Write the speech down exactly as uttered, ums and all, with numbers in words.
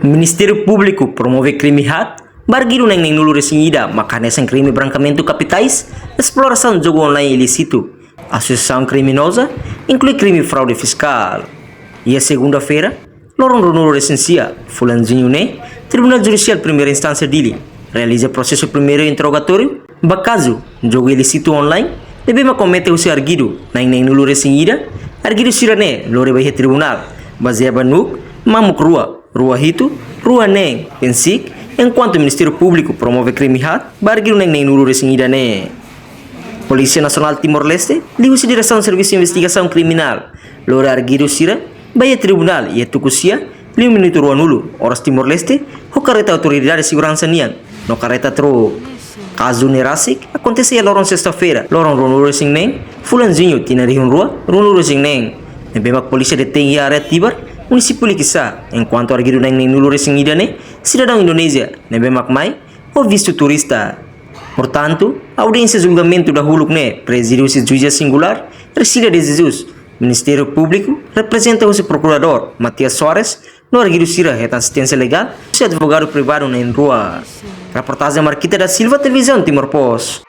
Ministériu Públiku promove krime haat ba arguidu na'in-neenulu resin ida mak hanesan krime brankeamentu kapitais, esplorasaun jogu online ilísitu, asosiasaun kriminoza, inklui krime fraude fiskál. Iha segunda-feira, loron ruanulu resin sia, fulan Juñu ne'e, Tribunál Judisiál Primeira Instánsia Dili realiza prosesu primeiru interrogatóriu ba kazu jogu ilísitu online ne'ebé mak komete husi arguidu na'in-neenulu resin ida. Arguidu sira-ne'e lori ba iha tribunál bazeia ba NUC mamuk rua, rua hitu, rua neen, PNCIC, enkuantu Ministériu Públiku promove krime haat ba arguidu na'in-neenulu resin ida ne'e. Polísia Nasionál Timor-Leste, liuhusi Diresaun Servisu Investigasaun Kriminál, lori arguidu sira ba iha tribunál iha tuku sia, liu minutu ruanulu, oras Timor-Leste, ho karreta autoridade seguransa nian no karreta truk. Kazu ne'e rasik akontese iha loron sesta-feira, loron ruanulu resin neen, fulan Juñu tinan rihun rua ruanulu resin neen, ne'ebé mak polísia detein iha área Tibar, munisípiu Likisá, enkuantu arguidu na'in-neenulu resin ida ne'e sidadaun Indonézia ne'ebé mak mai ho vistu turista. Portantu, audiénsia julgamentu dahuluk ne'e prezide husi juíza singulár, Ercília de Jesus. Ministériu Públiku reprezenta husi prokuradór Matias Soares, no arguidu sira hetan asisténsia legál husi advogadu privadu na'in-rua. Reportajen Marquita da Silva, Televizaun Timor Post.